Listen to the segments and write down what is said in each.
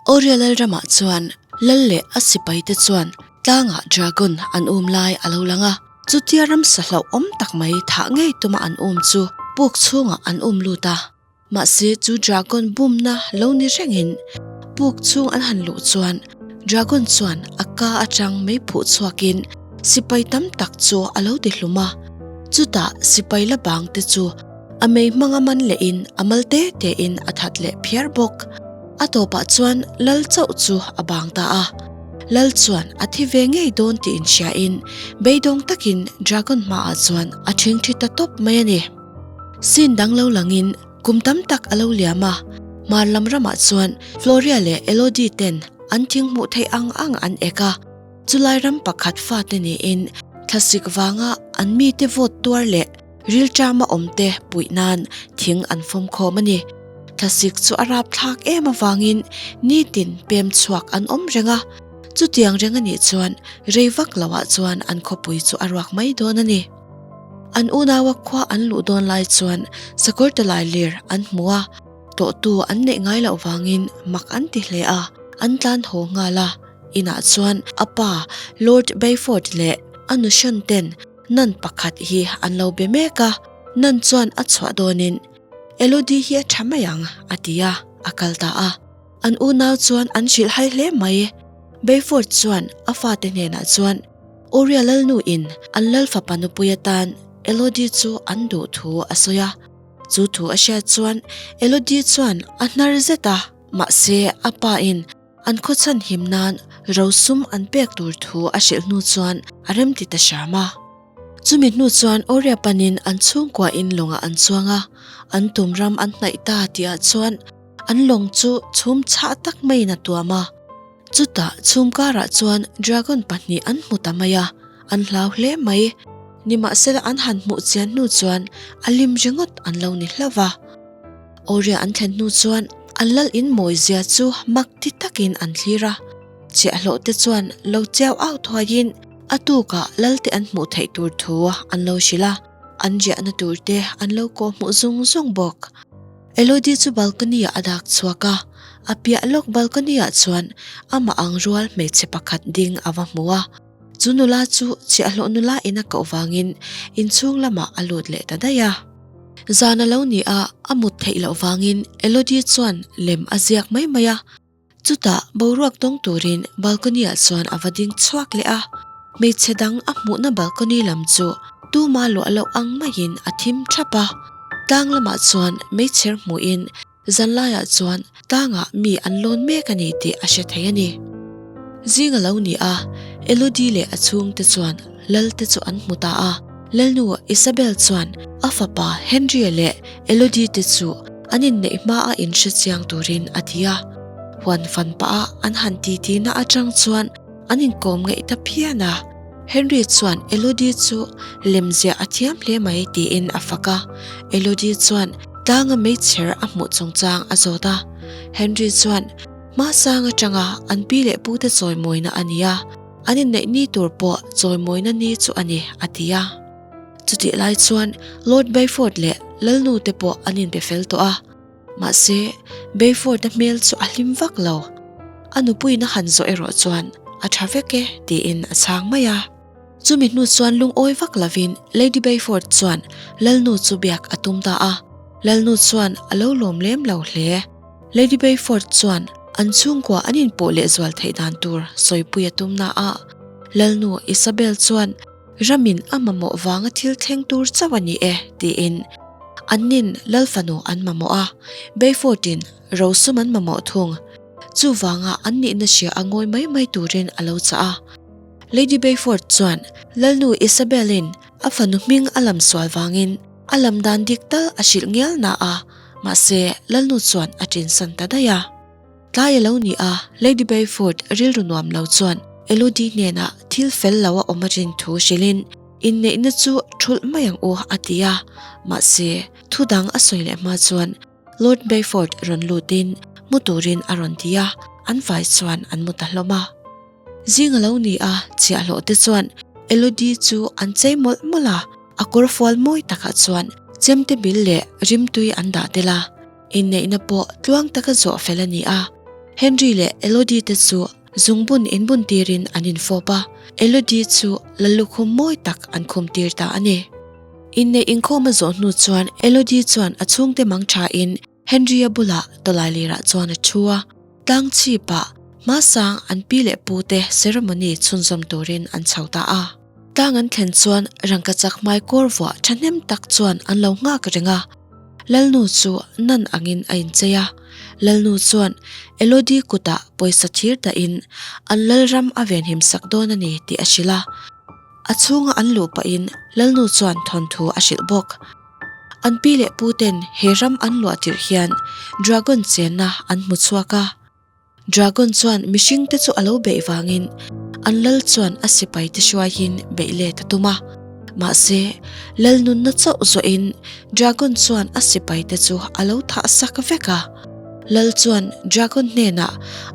Oria Lalramah chuan Lal leh a sipaite chuan tlangah dragon an um lai a lo lang a. Chutia ramsa hlauhawm tak mai thah ngei tuma an um chu puk chhungah an um lut a. Mahse chu dragon bumna lo ni rengin puk chhung an han luh chuan dragon chuan a ka atang mei phuh chhuakin sipai tam tak chu a lo ti hlum a. Chutah sipai la bang te chu a mei hmanga man lehin a mal te tein a that leh phiar bawk. A tawpah chuan lal chauh chu a bang ta a. Lal chuan a thi ve ngei dawn tih inhriain beidawng takin dragon hmaah chuan a ṭhingṭhi ta tawp mai a ni. Scene dang lo langin kum tam tak a lo liam a, hmar lam ramah chuan Floria leh Elodie ten an thing hmuh theih ang ang an ek a, chulai ram pakhat fate niin thlasik vanga an mite vote tuar leh Rilṭama awmte puih nan thing an fawm khawm a ni. Thlasik chu a rapthlak em avangin nitin pem chhuak an awm reng a, chutiang reng a nih chuan rei vak loah chuan an khawpui chu a ruak mai dawn a ni. An unaua khua an luh dawn lai chuan sakawr talai lir an hmu a, tawhtu an neih ngai loh vangin mak an ti hle a, an tlan haw nghal a. Inah chuan a pa Lord Bayford leh a nuhrawn ten Nan pakhat hi an lo be mek a, Nan chuan a chhuah dawnin Elodie hi a tha mai ang a ti a, a kal ta a. An unau chuan an hrilh hai hle mai. Bayford chuan a fate hnenah chuan Oria Lalnu in an Lalfapa nupui atan Elodie chu an duh thu a sawi a. Chu thu a hriat chuan Elodie chuan a hnar zet a, mahse a pa in An khawchhan him nan rosum an pek tur thu a hrilh hnu chuan a remti ta hram a. Chumi hnu chuan Oria panin an chhungkua in lawngah an chuang a, an tum ram an hnaih ta tihah chuan an lawng chu chhum chhah tak maiin a tuam a. Chutah chhum karah chuan dragon pahnih an hmu ta mai a, an hlau hle mai. Nimahsela an han hmuh chian hnu chuan a lim ringawt an lo ni hlauh va. Oria an thlen hnu chuan an lal in mawi zia chu mak ti takin an thlir a, chhiahhlawh te chuan lo chiau au thuaiin a tukah lal te an hmuh theih tur thu an lo hrilh a, an riahna tur te an lo kawh hmuh zung zung bawk. Elodie chu balcony ah a dak chhuak a, a piah lawk balcony ah chuan amah ang rual hmeichhe pakhat ding a va hmu a, chu nula chu chhiahhlawh nula in a koh vangin inchhung lamah a lut leh ta daih a. Zan a lo ni a, a mut theih loh vangin Elodie chuan lem a ziak mai mai a. Chutah boruak dawng turin balcony ah chuan a va ding chhuak leh a. Hmeichhe dang a hmuhna balcony lam chu tuma luah loh ang maiin a thim thap a. Tlang lamah chuan meichher hmuhin Zanlaiah chuan tlangah mi an lawn mek a ni tih a hre thei a ni. Zing a lo ni a, Elodie leh a chhungte chuan Lalte chu an hmu ta a. Lalnu Isabel chuan a fapa Henry-a leh Elodie te chu an inneih hmaa inhre chiang turin a ti a. Huan fan pah a an han titi na atang chuan an inkawm ngeih ta phian a. Henry chuan Elodie chu lemziah a thiam hle mai tiin a fak a. Elodie chuan tlanga meichher a hmuh chungchang a zawt a. Henry chuan hmasang atanga an pi leh pute chawimawina a ni a, an inneih ni tur pawh chawimawina ni chu a ni a ti a. Chutih lai chuan Lord Bayford leh Lalnu te pawh an inbe fel tawh a. Mahse, Bayford-a hmel chu a hlim vak lo. A nupuiin a han zawh erawh chuan a tha vek e tiin a chhang mai a. Chumi hnu chuan lungawi vak lovin Lady Bayford chuan Lalnu chu biak a tum ta a. Lalnu chuan a lo lawm lem lo hle. Lady Bayford chuan an chhungkua an inpawh lehzual theih dan tur sawipui a tum na a. Lalnu Isabel chuan Ramin a mamawh vanga thil thleng tur chauh a ni e, tiin annin Lal fanu an mamawh a, Bayford-in rosum an mamawh thung. Chuvanga an nihna hria a ngawi mai mai turin a lo chah a. Lady Bayford chuan Lalnu Isabel-in a fanu hming a lam sual vangin a lam dan dik tal a hrilh ngial na a, mahse Lalnu chuan a ṭinsan ta daih a. Tlai a lo ni a, Lady Bayford rilru nuam lo chuan Elodie hnenah thil fel lo a awm a rin thu hrilhin inneihna chu thulh mai ang u a ti a, mahse thu dang a sawi leh hma chuan Lord Bayford rawn lutin mu turin a rawn ti a, an vai chuan an mu ta hlawm a. Zing a lo ni a, chhiahhlawh te chuan Elodie chu an chei mawlh mawlh a, a kawr fual mawi takah chuan chemte bil leh rimtui an dah tel a. Inneihna pawh tluang taka zawh fel a ni a. Henry leh Elodie te chu zungbun inbun tirin an infawp a, Elodie chu lallukhum mawi tak an khum tir ta a ni. Inneih inkhawm a zawh hnu chuan Elodie chuan a chhungte mang thain Henry-a bulah tawlailirah chuan a thu a, tlang chhipah hmasang an pi leh pute ceremony chhunzawm turin an chho ta a. Tlang an thlen chuan rangkachak hmai kawr vuah thahnem tak chuan an lo nghak reng a, Lalnu chu nan angin a inchei a, Lalnu chuan Elodie kutah pawisa thir dahin an lalram a venhim sak dawn a ni tih a hrilh a. A chhunga an luh pahin Lalnu chuan thawnthu a hrilh bawk. An pi leh pu ten he ram an luah tirh hian Dragon chenna an hmu chhuak a. Dragon chuan mihring te chu a lo beih vangin an lal chuan a sipai te hruaiin beih let a tum a. Mahse, lal nunna chauh zawhin Dragon chuan a sipai te chu a lo thah sak vek a. Lal chuan Dragon hnenah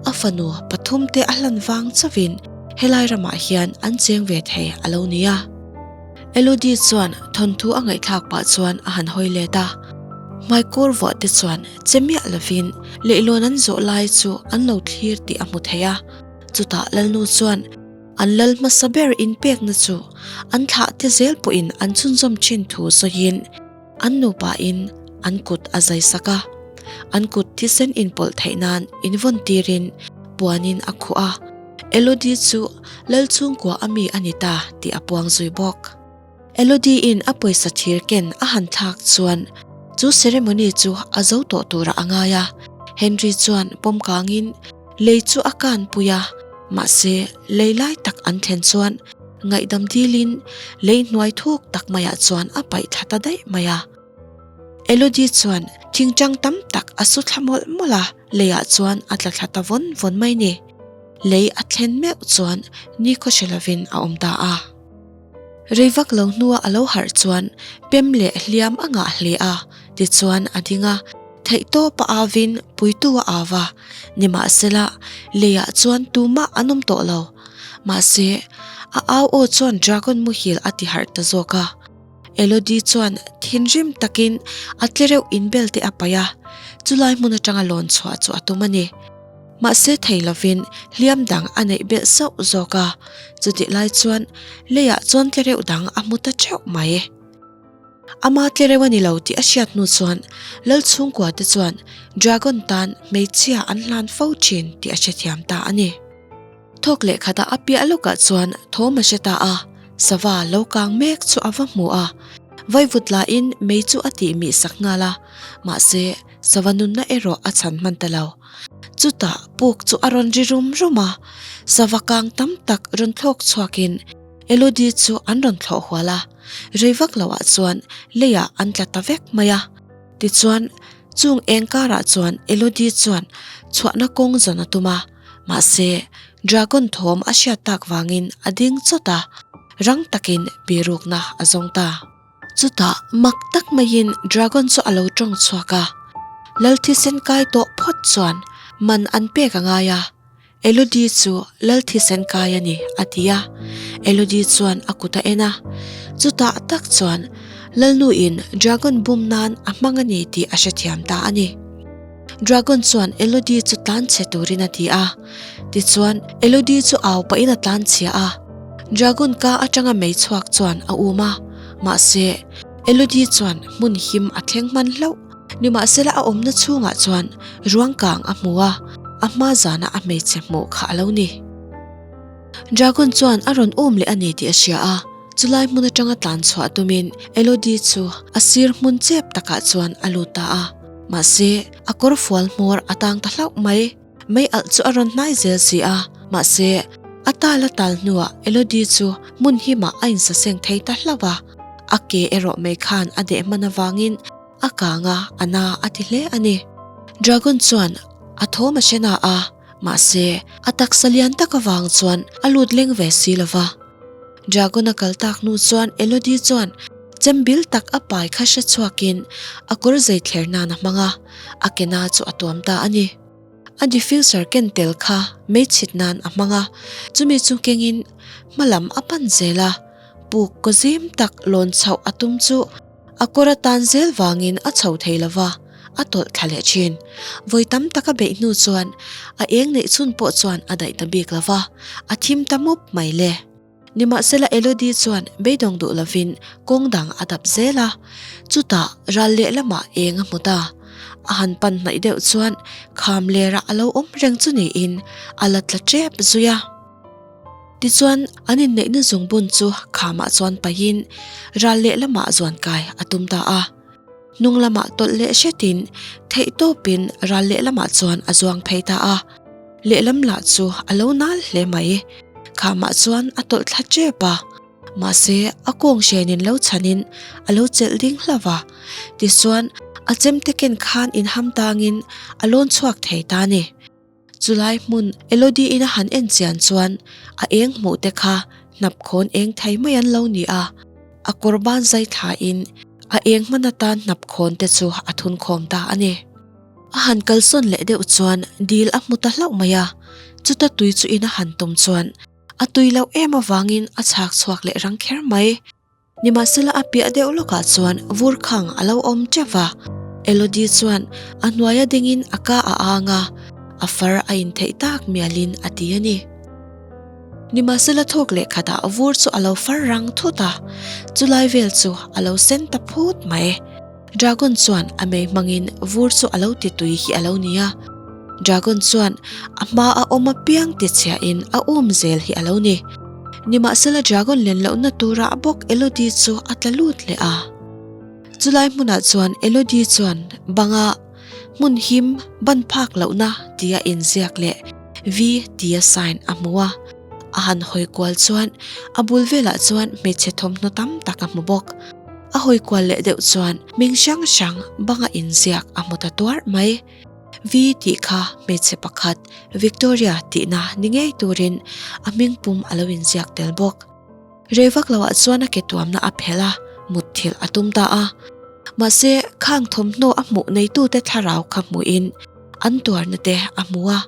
a fanu pathum te a hlan vang chauhin helai ramah hian an cheng ve thei a lo ni a. Elodie chuan thawnthu a ngaihthlak pah chuan a han hawi let a, hmaikawr vuah te chuan che miah lovin leihlawn an zawh lai chu an lo thlir tih a hmu thei a. Chutah Lalnu chuan an lal hmasa ber inpekna chu an thlah te zel pawhin an chhunzawm thin thu sawiin an nupain an kut a zai sak a, an kut thisen inpawlh theih nan invawn tirin puanin a khuh a. Elodie chu lal chhungkua a mi a ni ta tih a puang zui bawk. Elodie-in a pawisa thir ken a han thlak chuan chu ceremony chu a zo tawh turah a ngai a, Henry chuan pawm kangin lei chu a kan pui a, mahse lei lai tak an thlen chuan ngaihdam dilin lei hnuai thuk tak maiah chuan a paih thla ta daih mai a. Elodie chuan thingtang tam tak a su thla mawlh mawlh a, leiah chuan a tla thla ta vawn vawn mai ni. Lei a thlen meuh chuan nikhaw hre lovin a awm ta a. Rei vak lo hnua a lo harh chuan pem leh hliam a ngah hle a, tichuan a ding a, theihtawp a avin puitu a av a, nimahsela leiah chuan tumah an awm tawh lo. Mahse, a au aw chuan dragon muhil a ti harh ta zawk a. Elodie chuan thinrim takin a tlereuh inbel te a paih a, chulai hmun atanga lawn chhuah chu a tum a ni. Mahse thei lovin hliam dang a neih belh sauh zawk a, chutih lai chuan leiah chuan tlereuh dang a hmu ta theuh mai. Ama tlereuh a ni lo tih a hriat hnu chuan Lal chhungkua te chuan Dragon tan hmeichhia an hlan fo thin tih a hrethiam ta a ni. Thawk leh khatah a piah lawkah chuan thawm a hre ta a, sava lo kang mek chu a va hmu a, vaivut lahin mei chu a tih mih sak nghal a, mahse sava nunna erawh a chhan hman ta lo. Chutah puk chu a rawn ri rum rum a, sava kang tam tak rawn thlawk chhuakin Elodie chu an rawn thlawh hual a, rei vak loah chuan leiah an tla ta vek mai a. Tichuan, chung eng karah chuan Elodie chuan chhuahna kawng zawn a tum a, Mahse, Dragon thawm a hriat tak vangin a ding chawt a, rang takin birukna a zawng ta. Chutah mak tak maiin Dragon chu a lo tawng chhuak a, Lal thisen kai tawh phawt chuan man an pek a ngai a, Elodie chu Lal thisen kai a ni, a ti a. Elodie chuan a kut a en a, chutah tak chuan Lalnuin Dragon bum nan a hmang a ni tih a hrethiam ta a ni. Dragon chuan Elodie chu tlan chhe turin a ti a. Tichuan, Elodie chu au pahin a tlan chhia a. Dragon ka atanga mei chhuak chuan a um a. Mahse, Elodie chuan hmun him a thleng hman hlauh. Nimahsela a awmna chhungah chuan ruang kang a hmu a, a hma zana a hmeichhe hmuh kha a lo ni. Dragon chuan a rawn um leh a ni tih a hria a. Chulai hmun atanga tlan chhuah tumin Elodie chu a sir hmun chep takah chuan a lut ta a. Mahse, a kawr fual hmawr a tang ta hlauh mai. Mei alh chu a rawn hnai zel si a. Mahse, a tal a tal hnuah Elodie chu hmun himah a insaseng thei ta hlauh a. A ke erawh mei khan a deh hman avangin a kang a, a na a ti hle a ni. Dragon chuan a thawm a hre na a, mahse, a taksa lian tak avang chuan a lut leng ve si lo va. Dragon a kal tak hnu chuan Elodie chuan chem bil tak a pai kha hre chhuakin a kawr zei thler nan a hmang a, a ke na chu a tuam ta a ni. A diffuser ken tel kha mei chhit nan a hmang a, chumi chu kengin hma lam a pan zel a, puk kaw zim tak lawn chhoh a tum chu a kawr a tan zel vangin a chho thei lo va. a tawlh thla leh thin. Vawi tam tak a beih hnu chuan a eng neih chhun pawh chuan a daih ta bik lo va, a thim ta mup mai le. Nimahsela Elodie chuan beidawng duh lovin kawng dang a dap zel a, chutah ral lehlamah eng a hmu ta. A han pan hnaih deuh chuan kham lerah a lo awm reng chu niin a la tla tep zui a. Tichuan an inneihna zungbun chu khamah chuan pahin ral lehlamah zuankai a tum ta a. Hnung lamah tawlh leh hretin theihtawpin ral lehlamah chuan a zuang phei ta a. Lehlam lah chu a lo nal hle mai. Khamah chuan a tawlh thla tep a. Mahse a kawng hrenin lo chhanin a lo chelh ding hlauh a. Tichuan a chemte ken khan inham tangin a lawn chhuak thei ta a ni. Chulai hmun Elodie in a han en chian chuan a eng hmuh te kha hnap khawn eng thei mai an lo ni a, a kawr ban zai thla in a eng hman atan hnap khawn te chu a thun khawm ta a ni. A han kalsawn leh deuh chuan dil a hmu ta hlauh mai a, chuta tui chu in a han tum chuan a tui loh em avangin a chhak chhuak leh rang kher mai. Nimahsela a piah deuh lawkah chuan vur khang a lo awm teuh va, Elodie chuan a hnuaia dingin a ka a ang a, a far a intheih tak mialin a ti a ni. Nimahsela thawk leh khatah vur chu a lo far rang thut a, chulai vel chu a lo sen ta phut mai. Dragon chuan a mei hmangin vur chu a lo ti tui hi a lo ni a, Dragon chuan a hma a awm apiang ti chhiahin a um zel hi a lo ni. Nimahsela Dragon len lohna turah bawk Elodie chu a tla lut leh a. Chulai hmunah chuan Elodie chuan banga hmun him ban phak lohna tia inziak leh V tia sign a hmu a. A han hawi kual chuan a bul velah chuan hmeichhe thawmhnaw tam tak a hmu bawk. A hawi kual leh deuh chuan hming hrang hrang banga inziak a hmu ta tuarh mai. V tih kha hmeichhe pakhat Victoria tihna ni ngei turin a hming pum a lo inziak tel bawk. Rei vak loah chuan a ke tuamna a phelh a, mutthilh a tum ta a. Mahse, khang thawmhnaw a hmuh neitute thlarau kha hmuhin an tuarna te a hmu a.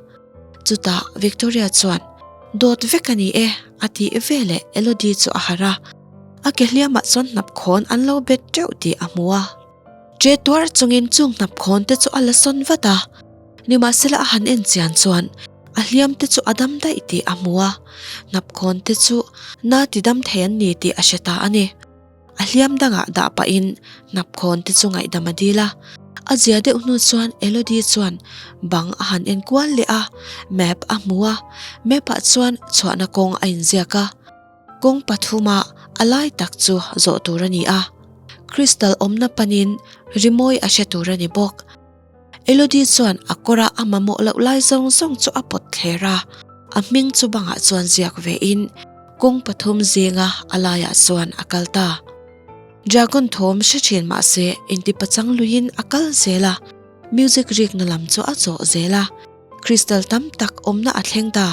Chutah Victoria chuan, Dawt vek a ni e, a tih veleh Elodie chu a harh a. A ke hliamah chuan hnap khawn an lo bet teuh tih a hmu a. Che tuar chungin chung hnap khawn te chu a la sawn vat a. Nimahsela a han en chian chuan a hliam te chu a dam daih tih a hmu a. Hnap khawn te chu na ti dam thei an ni tih a hre ta a ni. A hliam dangah dah pahin hnap khawn te chu ngaihdam a dil a. A zia deuh hnu chuan Elodie chuan bang a han en kual leh a, map a hmu a. Map ah chuan chhuahna kawng a inziak a. Kawng pathuma a lai tak chu zawh tur a ni a. Crystal awmna panin rimawi a hre tur a ni bawk. Elodie chuan a kawra a mamawh loh lai zawng zawng chu a pawt thler a, a hming chu bangah chuan ziak vein kawng pathum zinga a laiah chuan a kal ta. Dragon thawm hre thin mahse intipachang luiin a kal zel a, music rikna lam chu a zawh zel a, crystal tam tak awmna a thleng ta.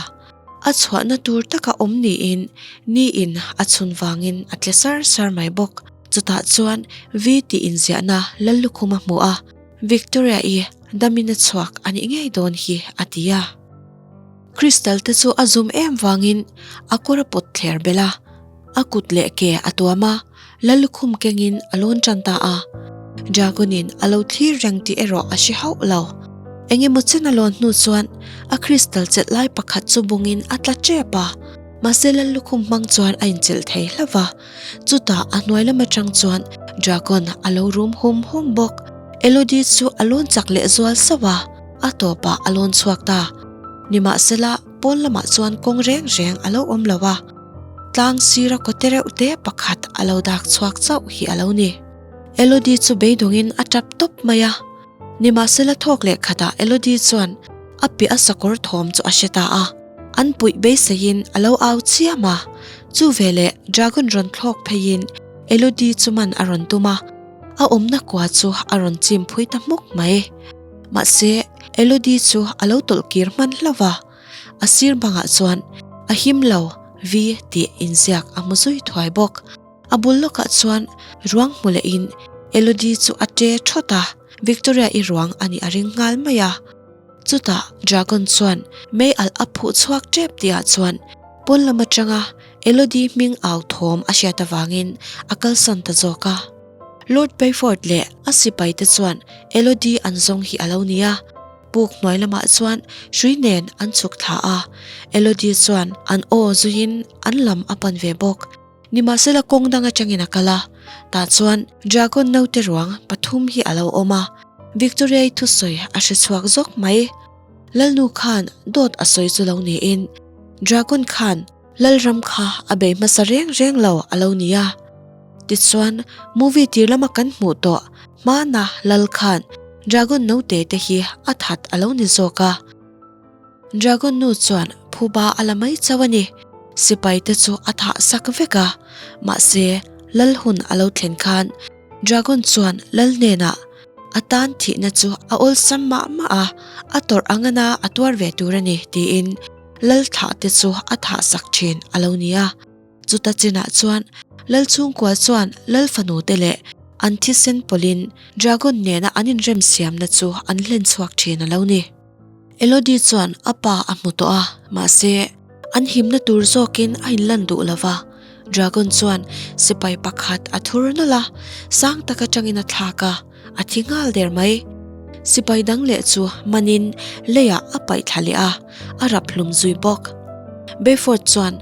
A chhuahna tur taka awm niin niin a chhun vangin a tle sar sar mai bawk. Chutah chuan V tih inziahna Lallukhum a hmu a. Victoria-i damin a chhuak a nih ngei dawn hi a ti a. Crystal te chu a zum em vangin a kawr a pawt thler belh a, a kut leh ke a tuam a, Lallukhum kengin a lawn tan ta a. Dragon-in a lo thlir reng tih erawh a hre hauh lo. Eng emaw chen a lawn hnu chuan a crystal chelh lai pakhat chu bungin a tla tep a, mahse Lallukhum hmang chuan a inchelh thei hlauh va. Chutah a hnuai lam atang chuan Dragon a lo rum hum hum bawk. Elodie chu a lawn chak leh zual sauh a, a tawpah a lawn chhuak ta. Nimahsela, pawn lamah chuan kawng reng reng a lo awm lo a, tlang sira kawte reuh te pakhat a lo dak chhuak chauh hi a lo ni. Elodie chu beidawngin a tap tawp mai a. Nimahsela thawk leh khatah Elodie chuan a piah a sakawr thawm chu a hre ta a. An puih beiseiin a lo au chiam a, chu veleh Dragon rawn thlawk pheiin Elodie chu man a rawn tum a, a awmna kua chu a rawn chim phui ta hmuk mai. Mahse, Elodie chu a lo tawlh kir hman hlauh va, a sir bangah chuan a him lo vi tih inziak a hmu zui thuai bawk. A bul lawkah chuan ruang hmu lehin Elodie chu a ṭe ṭhawt a, Victoria-i ruang a nih a ring nghal mai a. Chutah Dragon chuan mei alh a phuh chhuak tep tihah chuan pawn lam atanga Elodie hming au thawm a hriat avangin a kalsan ta zawk a. Lord Bayford leh a sipai te chuan Elodie an zawng hi a lo ni a. Puk hnuai lamah chuan hrui nen an chhuk thla a, Elodie chuan an aw zuiin an lam a pan ve bawk. Nimahsela kawng dang atangin a kal a, tah chuan Dragon naute ruang pathum hi a lo awm a, Victoria-i thusawi a hre chhuak zawk mai. Lalnu khan dawt a sawi chu lo niin Dragon khan Lalram kha a bei hmasa reng reng lo a lo ni a. Tichuan movie tir lama kan hmuh tawh hmana Lal khan Dragon naute te hi a that a lo ni zawk a. Dragon nu chuan phuba a la mai chauh a ni. Sipai te chu a thah sak vek a, mahse Lal hun a lo thlen khan Dragon chuan Lal hnenah a tan thihna chu a awlsam mah mah a, a tawrh ang ana a tuar ve tur a ni tiin Lal thlah te chu a thah sak thin a lo ni a. Chuta chinah chuan Lal chhungkua chuan Lal fanu te leh an thisen pawlhin Dragon nena an inremsiamna chu an hlen chhuak thin a lo ni. Elodie chuan a pa a hmu tawh a, mahse an himna tur zawkin a inlan duh lo va. Dragon chuan sipai pakhat a thur nawlh a, sang tak atangin a thlak a, a thi nghal der mai. Sipai dang leh chu manin leiah a paih thla leh a, a rap hlum zui bawk. Bayford chuan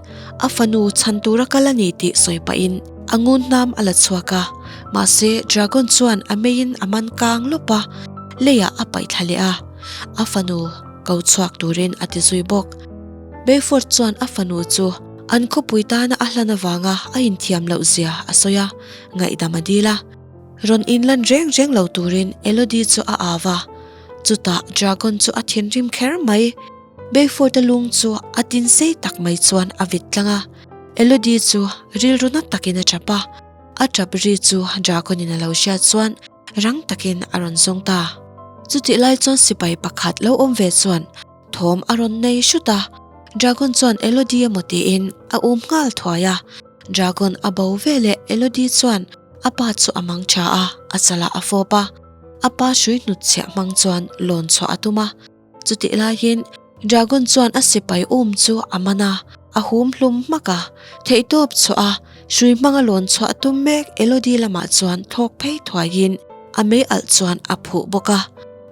a fanu chhan tura kal a ni tih sawi pahin a ngun hnam a la chhuak a, mahse Dragon chuan a meiin a man kang lawp a, leiah a paih thla leh a, a fanu ko chhuak turin a ti zui bawk. Bayford chuan a fanu chu an khawpui tana a hlan avanga a inthiam loh zia a sawi a, ngaihdam a dil a. Rawn inlan reng reng lo turin Elodie chu a au a, chutah Dragon chu a thinrim kher mai. Bayford-a lung chu a tin sei tak mai chuan a vit tlang a, Elodie chu rilru na takin a tap a, a tap ri chu Dragon-in a lo hriat chuan rang takin a rawn zawng ta. Chutih lai chuan sipai pakhat lo awm ve chuan thawm a rawn nei hrut a, Dragon chuan Elodie emaw tiin a um nghal thuai a, Dragon a bo veleh Elodie chuan a pa chu a mang tha a, a chalah a fawp a, a pa hrui hnutchhiah hmang chuan lawn chhuah a tum a. Chutih laiin Dragon chuan a sipai um chu a man a, a hum hlum hmak a. Theihtawp chhuah a, hrui hmanga lawn chhuah tum mek Elodie lamah chuan thlawk phei thuaiin a mei alh chuan a phuh bawk a.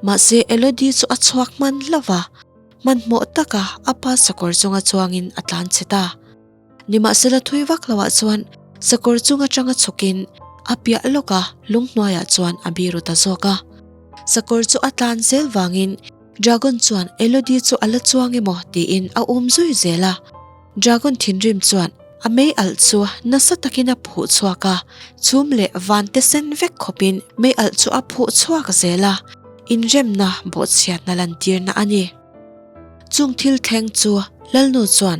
Mahse Elodie chu a chhuak hman hlauh va, hmanhmawh taka a pa sakawr chunga chuangin a tlan chhe ta. Nimahsela thui vak loah chuan sakawr chung atanga chhawkin a piah lawk a, lung hnuaiah chuan a biru ta zawk a. Sakawr chu a tlan zel vangin Dragon chuan Elodie chu a la chuang emaw tiin a um zui zel a. Dragon thinrim chuan a mei alh chu nasa takin a phuh chhuak a, chhum leh van te sen vek khawpin mei alh chu a phuh chhuak zel a, inremna bawhchhiatna lantirna a ni. Chung thil thleng chu Lalnu chuan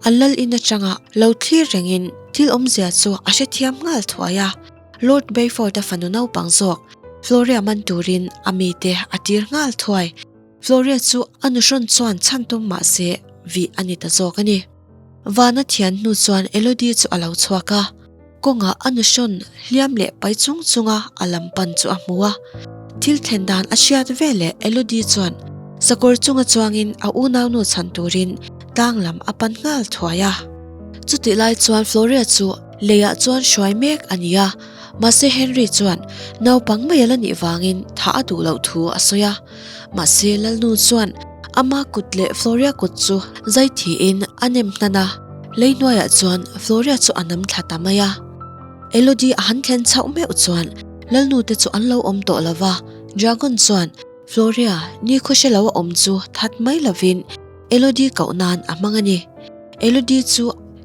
An lal in atanga lo thlir rengin thil awmzia chu a hrethiam nghal thuai a, Lord Bayford-a fanu naupang zawk Floria man turin a mite a tir nghal thuai. Floria chu a nuhrawn chuan chhan tum mah se vih a ni ta zawk a ni. Vana thian hnu chuan Elodie chu a lo chhuak a, kawngah a nuhrawn hliam leh pai chung chunga a lam pan chu a hmu a. Thil thlen dan a hriat veleh Elodie chuan sakawr chunga chuangin a unaunu chhan turin tlang lam a pan nghal thuai a. Chutih lai chuan Floria chu leiah chuan hruai mek a ni a, mahse Henry chuan naupang mai a la nih vangin thah a duh loh thu a sawi a. Mahse Lalnu chuan ama kut leh Floria kut chu zai thiin a nem hnan a, lei hnuaiah chuan Floria chu a nam thla ta mai a. Elodie a han thlen chhoh meuh chuan Lalnu te chu an lo awm tawh lo va, Dragon chuan Floria nikhaw hre lo a awm chu that mai lovin Elodie koh nan a hmang a ni. Elodie chu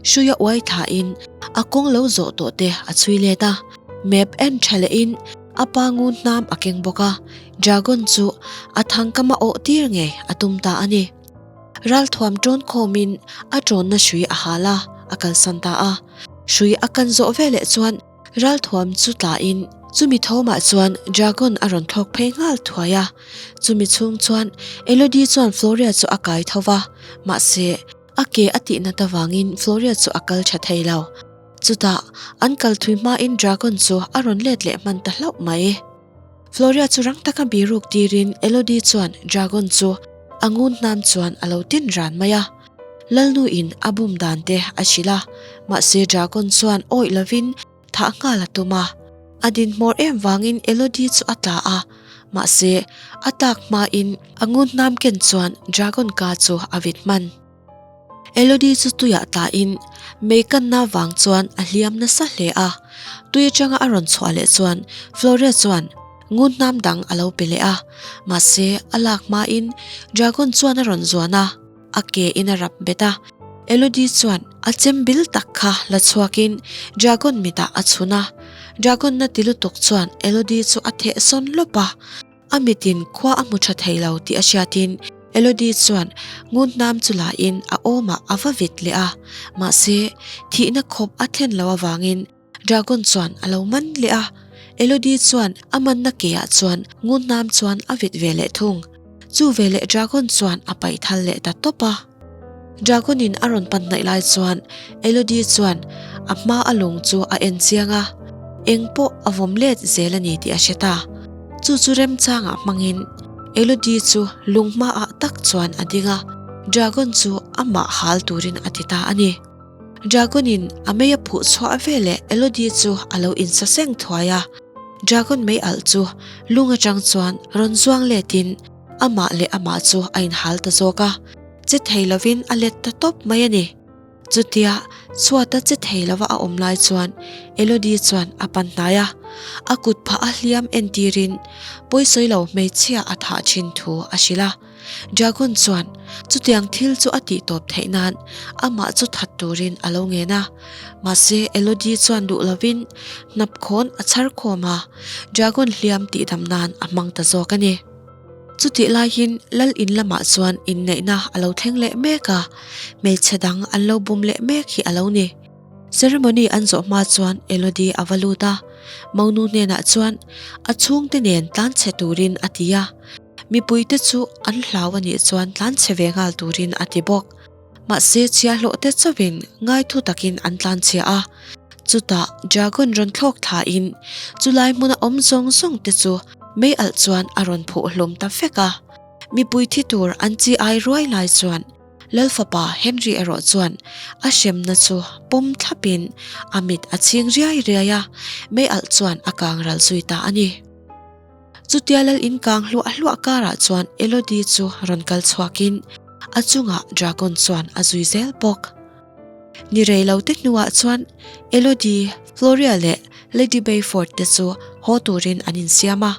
hruia uai thlain a kawng lo zawh tawh te a chhui let a, map en tha lehin a pa ngun hnam a keng bawk a, Dragon chu a thangkam a awh tir ngei a tum ta a ni. Ralthuam ṭawn khawmin a ṭawnna hrui a hal a, a kalsan ta a. Hrui a kan zawh veleh chuan ralthuam chu tlain chumi thawmah chuan Dragon a rawn thlawk phei nghal thuai a. Chumi chhung chuan Elodie chuan Floria chu a kai tho va, mahse a ke a tihnat avangin Floria chu a kal ṭha thei lo. Chutah an kal thui hmain Dragon chu a rawn let leh hman ta hlauh mai. Floria chu rang taka biruk tirin Elodie chuan Dragon chu a ngun hnam chuan a lo tin ran mai a. Lalnu in a bum dan te a hrilh a, mahse Dragon chuan awih lovin thah nghal a tum a. A din hmawr em vangin Elodie chu a tla a, mahse a tlak hmain a ngun hnam ken chuan dragon ka chu a vit hman. Elodie chu tuiah tlain mei kanna vang chuan a hliam nasa hle a, tui atanga a rawn chhuah leh chuan Floria chuan ngun hnam dang a lo pe leh a, mahse a lak hmain dragon chuan a rawn zuan a, a ke in a rap bet a. Elodie chuan a chem bil tak kha la chhuakin dragon mitah a chhun a, dragon na ti lutuk chuan Elodie chu a theh sawn lawp a. A mitin khua a hmu tha thei lo tih a hriatin Elodie chuan ngun hnam chu lain a awmah a va vit leh a, mahse thihna khawp a thlen loh avangin Dragon chuan a lo man leh a. Elodie chuan a manna keah chuan ngun hnam chuan a vit ve leh thung. Chu veleh Dragon chuan a paih thal leh ta tawp a. Dragon in a rawn pan hnaih lai chuan Elodie chuan a hma a lung chu a en chiang a, eng pawh a vawm let zel a ni tih a hre ta. Chu chu remchangah hmangin Elodie chu lung hmaah tak chuan a ding a, Dragon chu amah hal turin a ti ta a ni. Dragon in a mei a phuh chhuah veleh Elodie chu a lo insa seng thuai a, Dragon mei alh chu lung atang chuan rawn zuang letin Amah leh amah chu a inhal ta zawk a, che thei lovin a let ta tawp mai a ni. Chutia chhuata che thei lova a awm lai chuan Elodie chuan a pan hnai a, a kut phah a hliam entirin pawisawi lo hmeichhia a thah thin thu a hrilh a. Dragon chuan chutiang thil chu a tih tawp theih nan amah chu that turin a lo ngen a, mahse Elodie chuan duh lovin hnapkhawn a chhar khawm a, Dragon hliam tihdam nan a hmang ta zawk a ni. Chutih laiin Lal in lamah chuan inneihna a lo thleng leh mek a, hmeichhe dang an lo bum leh mek hi a lo ni. Ceremony an zawh hma chuan Elodie a va lut a, Monu hnenah chuan a chhungte nen tlanchhe turin a ti a, mipuite chu an hlau a nih chuan tlanchhe ve nghal turin a ti bawk. Mahse chhiahhlawh te chauhin ngaithu takin an tlanchhia a, chutah dragon rawn thlawk thlain chulai hmuna awm zawng zawng te chu mei alh chuan a rawn phuh hlum ta vek a. Mipui thi tur an chi ai ruai lai chuan Lal fapa Henry erawh chuan a hremna chu pawm thlapin a mit a chhing riai riai a, mei alh chuan a kang ral zui ta a ni. Chutia lal in kang hluah hluah karah chuan Elodie chu rawn kal chhuakin a chungah Dragon chuan a zui zel bawk. Ni rei lo te hnuah chuan Elodie, Floria leh Lady Bayford te chu haw turin an insiam a,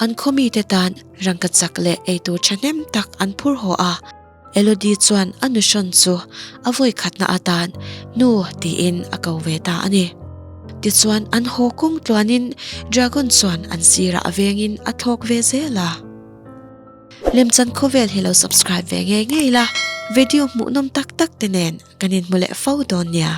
an khaw mite tan rangkachak leh eitur thahnem tak an phur haw a. Elodie chuan a nuhrawn chu a vawi khatna atan nu tiin a ko ve ta a ni. Tichuan an haw kawng tluanin Dragon chuan an sirah a vengin a thlawk ve zel a. Lemchan khawvel hi lo subscribe ve ngei ngei la, video hmuhnawm tak tak te nen kan inhmu leh fo dawn nia.